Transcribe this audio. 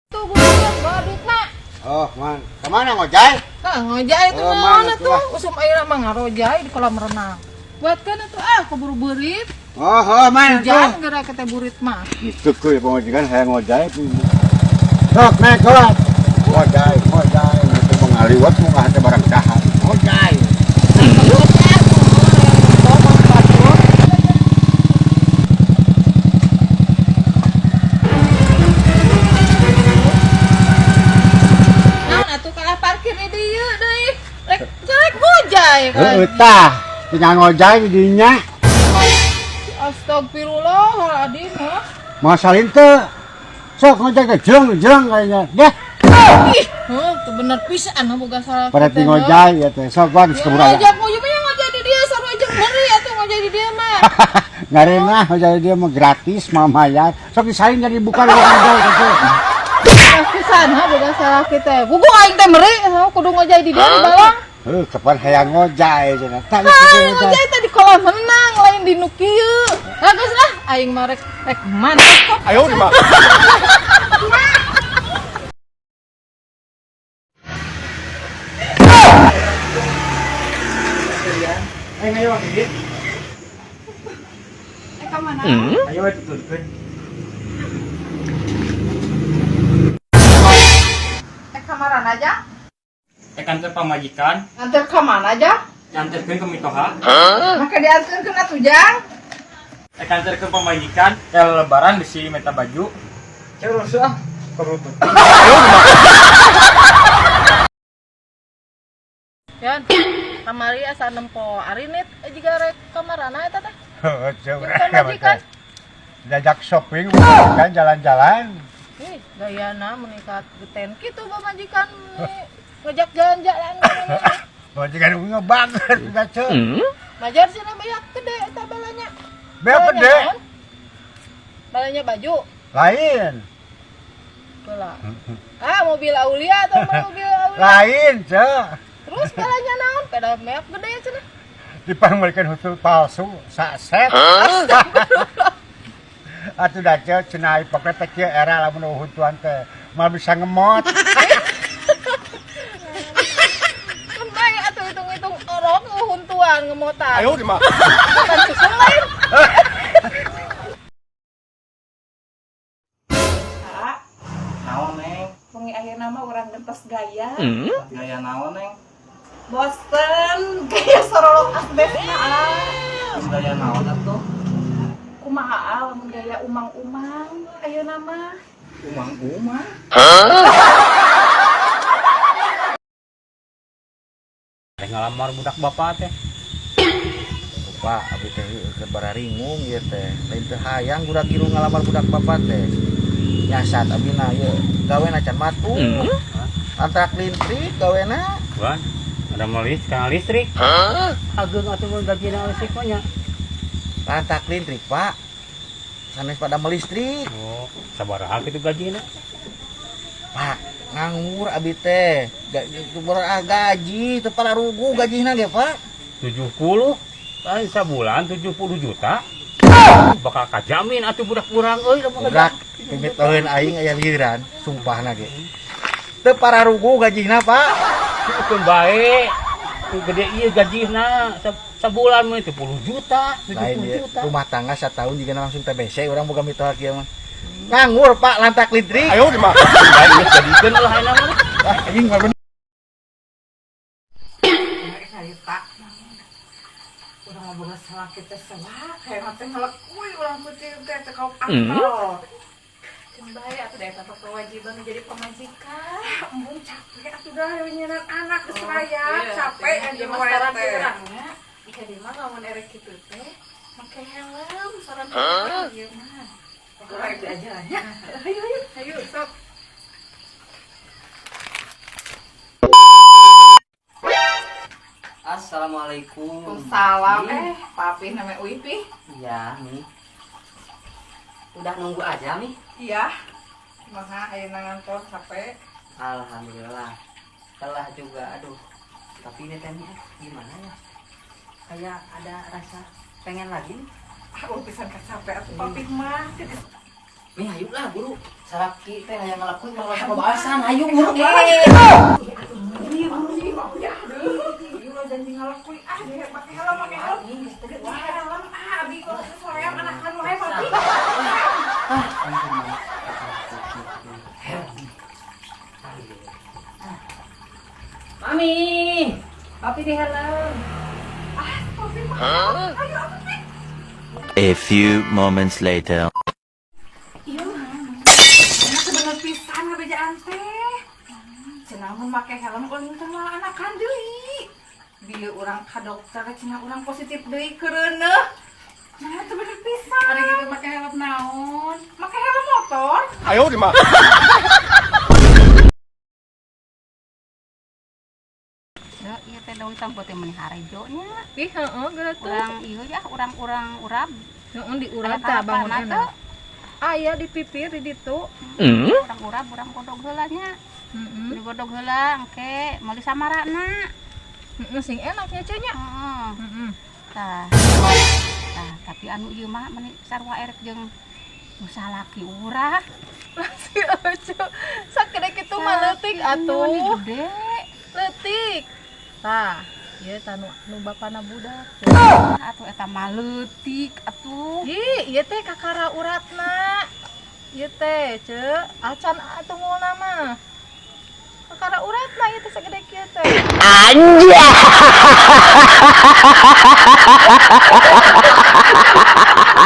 Tuh buruan bawa duitna. Oh, man. Kemana ngojay? Nah, ngojay itu Oh, man, naon atuh atuh? ah. Usum ayeuna mah ngarojay di kolam renang. Buatkeun atuh ah keburu beurit. Oh, oh, man. Hujan gara kita burit mah. Itu kuy pamajikan hayang ngojay. Sok naik kelas. Ngojay, ngojay. Itu mengaliwat mau ngahate barang dahar. Ngojay. Naon atuh kalah parkir di dieu deui. Rek rek ngojay kan. Heeh tah, tinggal ngojay di dinya. Astagfirullahaladzim, hah? Mau salin teu. Sok ngojay teh jeng jeng kayaknya. Deh, Ih, heuh, teu bener pisan boga salah. pada tinggal ngojay ya teh. Sok bang geus keburu aya. Ngojek ngojek mah ngojek di dieu sarua jeung meuri atuh ngojek di dieu mah. Ngareunah ngojay dia mah gratis mah mayar. Sok disalin jadi bukan ngojay teh. Bener pisan ha boga salah kita. Gugu aing teh meuri, heuh, kudu ngojek di dieu di balang. Heuh, kapan hayang ngojay cenah. Tak geus Hai, ngojay. ngojek teh di kolam renang lain di nu kieu. Nah, geus lah aing mah rek rek mantap kok. Ayo di mah. Ayo ayo gini. Eh, ka mana? Ayo tuturkeun. Eh, kamaran aja. Eh kantor pamajikan, Nganter ka mana aja? nganterkeun ke mitoha. Maka diantarkeun atuh jang. Eh kantorkeun pamajikan, ke lebaran bisi minta baju. Terus ah, perlu penting. Yan, kamari asa nempo arinit jiga rek kamarana eta teh. Heuh, Jeung pamajikan. Diajak shopping, kan jalan-jalan. Ih, gayana menikat geten kitu pamajikan nih ngajak jalan-jalan. Majikan gue banget baca. Majar cenah beak gede eta balanya. Beak Balanya gede. naon? Balanya baju. Lain, Heula. Ah, mobil Aulia atau mobil Aulia. lain, cek. Terus balanya naon? Peda beak gede cenah. Dipangmelikan hutul palsu, sak set. Atuh dah cek, cenah pokoknya teh kieu era lamun huntuan teh moal bisa ngemot. Kan bae atuh hitung-hitung orok huntuan ngemotan. Ayo di mah. Bukan susu lain. Naon, Neng? Wengi ayeuna mah urang gentos gaya. Gaya naon, Neng? Bosen gaya sorolok asbesna ah. Terus gaya naon atuh? Kumaha ah lamun gaya umang-umang ayeuna mah. Umang-umang. Teh ngalamar budak bapak teh. Pak, abi teh keur bararingung ieu teh. Lain teu hayang budak kiru ngalamar budak bapak teh. Nyasat abina ieu gawena can matu. Antrak lintrik gawena. Bukan. Ada melis, sekarang listrik. Ageung atuh mun gajina listrik mah nya. Lantak lintrik, Pak. Sanes pada melistrik. Oh, sabaraha kitu gajina? Pak, nganggur abi teh. Gaji teu pararugu gajina ge, Pak. 70. Lain sabulan 70 juta. Bakal kajamin atuh budak urang euy lamun Budak pimitoheun aing aya liran, sumpahna ge. Teu pararugu gajina, Pak. Keun bae. Teu gede ieu gajina sabulan mah 70 juta, 70 Lain ieu juta. rumah tangga satahun juga langsung TBC urang boga mitoha kieu mah. Nganggur, Pak, lantak listrik. Ayo di mah. Bae geus jadikeun lah ayeuna mah. Anjing mah bener. Harita. Urang mah boga salaki teh sewak kayak teh ngelekuy ulah peuting teh teh kaum akal. Keun bae atuh da eta kewajiban menjadi pamajikan. Embung capek atuh dah nyeunaan anak geus raya capek anjing anjing mah wae saran teh. urang nya. Jadi mah lamun erek kitu teh make helm saran urang ieu mah. Urang diajarannya. Ayo ayo Ayo sok. Assalamualaikum. Salam eh papi namanya Uipi. Iya, Mi. Udah nunggu aja, Mi. Iya. Kumaha ayeuna ngantor capek? Alhamdulillah. Telah juga, aduh. Tapi ini teh Mi, gimana ya? Kayak ada rasa pengen lagi nih. Ah, ulah pisan capek atuh papi mah. Mi hayu lah guru. Salaki teh hayang ngalakuin malah pembahasan. Hayu guru. Iya guru sih ya aduh. Ieu mah janji ngalakuin ah make helm make helm. Helm ah abi kalau sorean anakan wae papi. Mami, papi di helm. Ah, papi mah. Ayo atuh teh. A few moments later. Iya, enak bener pisan ngabejaan teh. Cenah mun make helm ulin teh moal anakan deui. Bieu urang ka dokter cenah urang positif deui keureuneuh. Nah, teu bener pisan. Ari gitu make helm naon? Make helm motor. Ayo di mah. Ieu teh daun sampo teh meuni harejo nya. Ih, heeh, geura tuh. Urang ieu ya, urang-urang urab. Heeh, diurab tah bangun enak. Aya di pipir di ditu. Urang urab, urang godog heula nya. Heeh. Digodog heula engke meuli samarana. Heeh, sing enak nya Ceu nya. Heeh. Heeh. Tah. Tah, tapi anu ieu mah meuni sarua erek jeung nu salaki urang. Si Ojo sakede kitu mah leutik atuh. Gede. Leutik. Tah, ieu tah nu bapana budak. Atuh eta mah leutik atuh. Ih, ieu teh kakara uratna. Ieu teh, Ceu, acan atuh ngulna mah. Kakara uratna ieu teh sagede kieu teh. Anjay.